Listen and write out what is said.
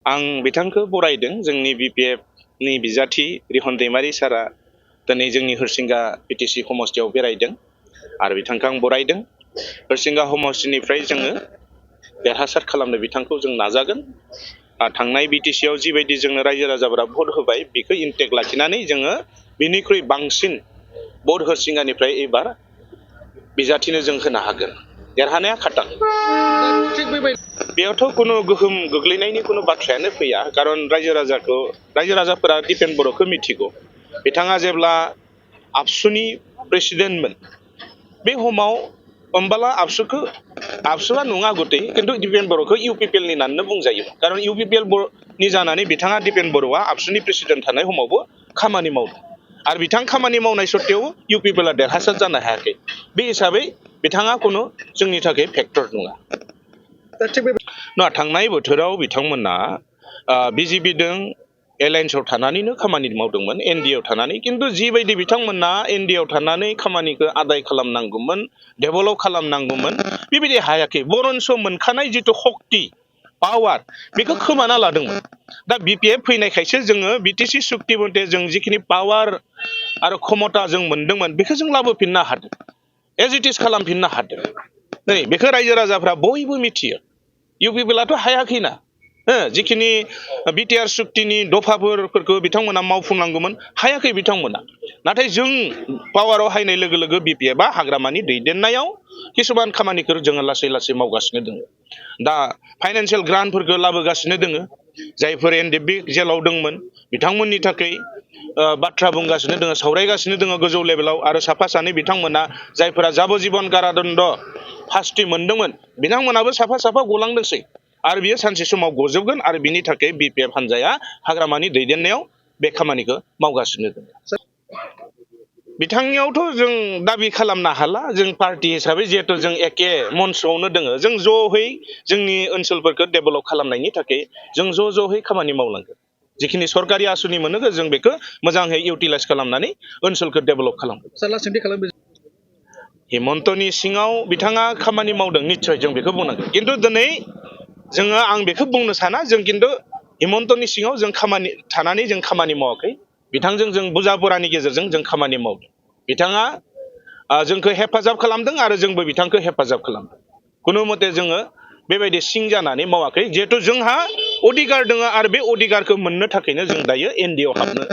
आं बिथांखौ बरायदों जोंनि BPF नि बिजाथि रिहन दैमारि सारा दिनै जोंनि हरसिंगा बिटिसि समस्थियाव बेरायदों आरो बिथांखौ आं बरायदों हरसिंगा समस्थिनिफ्राय जोङो देरहासार खालामनो बिथांखौ जों नाजागोन थांनाय बिटिसियाव जिबायदि जोंनो रायजो राजाफोरा भट होबाय बेखौ इन्टेक्ट लाखिनानै जोङो बिनिख्रुइ बांसिन भट हरसिंगानिफ्राय एबार बिजाथिनो जों होनो हागोन देरहानाया खाटां बेयावथ' कुनु गोहोम गोग्लैनायनि कुनु बाथ्रायानो फैया कारन रायजो राजाफोरा दिपेन बर'खौ मिथिगौ बिथाङा जेब्ला आबसुनि प्रेसिडेन्टमोन बे समाव अम्बाला आबसुआ नङा गथै खिन्थु दिपेन बर'खौ UPPL नि होननानै बुंजायो कारन UPPL नि जानानै बिथाङा दिपेन बर'आ आबसुनि प्रेसिडेन्ट थानाय समावबो खामानि मावदों आरो बिथां खामानि मावनाय सत्तेव UPPL आ देरहासार जानो हायाखै बे हिसाबै बिथाङा कुनु जोंनि थाखाय फेक्टर नङा थांनाय बोथोराव बिथांमोना BJP जों एलायन्सआव थानानैनो खामानि मावदोंमोन NDA आव थानानै किन्तु जिबायदि बिथांमोना NDA आव थानानै खामानिखौ आदाय खालामनांगौमोन डेभेलप खालामनांगौमोन बेबायदि हायाखै बरन्स मोनखानाय जितु शक्ति पावार बेखौ खोमाना लादोंमोन दा BPF फैनायखायसो जोङो BTC सुक्ति मथे जों जिखिनि पावार आरो क्षमता जों मोनदोंमोन बेखौ जों लाबोफिननो हादों एज इट इज खालामफिननो हादों नै बेखौ रायजो राजाफ्रा बयबो मिथियो UPPL आथ' हायाखैना जिखिनि BTR सुक्तिनि दफाफोरखौ बिथांमोना मावफुंनांगौमोन हायाखै बिथांमोना नाथाय जों पावाराव हायनाय लोगो लोगो BPF आ हाग्रामानि दैदेननायाव किसुमान खामानिखौ जोङो लासै लासै मावगासिनो दङ दा फाइनान्सियेल ग्रान्टफोरखौ लाबोगासिनो दङ जायफोर NDB जेलाव दंमोन बिथांमोननि थाखाय बाथ्रा बुंगासिनो दङ सावरायगासिनो दङ गोजौ लेभेलाव आरो साफा सानै बिथांमोना जायफोरा जाबजीबन कारादन्ड फास्टि मोनदोंमोन बिथांमोनाबो साफा साफा गलांदोंसै आरो बियो सानसे समाव गजोबगोन आरो बिनि थाखाय BPF हान्जाया हाग्रामानि दैदेननायाव बे खामानिखौ मावगासिनो दङ बिथांनियावथ' जों दाबि खालामनो हाला जों पार्टी हिसाबै जिहेतु जों एके मन्चआवनो दोङो जों ज'है जोंनि ओनसोलफोरखौ डेभेलप खालामनायनि थाखाय जों ज'है खामानि मावलांगोन जिखिनि सरकारि आसुनि मोनो जों बेखौ मोजाङै इउटिलाइज खालामनानै ओनसोलखौ डेभेलप खालामगोन हिमन्तनि सिङाव बिथाङा खामानि मावदों निस्सय जों बेखौ बुंनांगोन किन्तु दिनै जोङो आं बेखौ बुंनो साना जों किन्तु हिमन्तनि सिङाव जों थानानै जों खामानि मावाखै बिथांजों जों बुजाबरानि गेजेरजों जों खामानि मावदों बिथाङा जोंखौ हेफाजाब खालामदों आरो जोंबो बिथांखौ हेफाजाब खालामदों कुनु मते जोङो बेबायदि सिं जानानै मावाखै जिहेतु जोंहा अधिकार दङ आरो बे अधिकारखौ मोननो थाखायनो जों दायो NDA आव हाबदों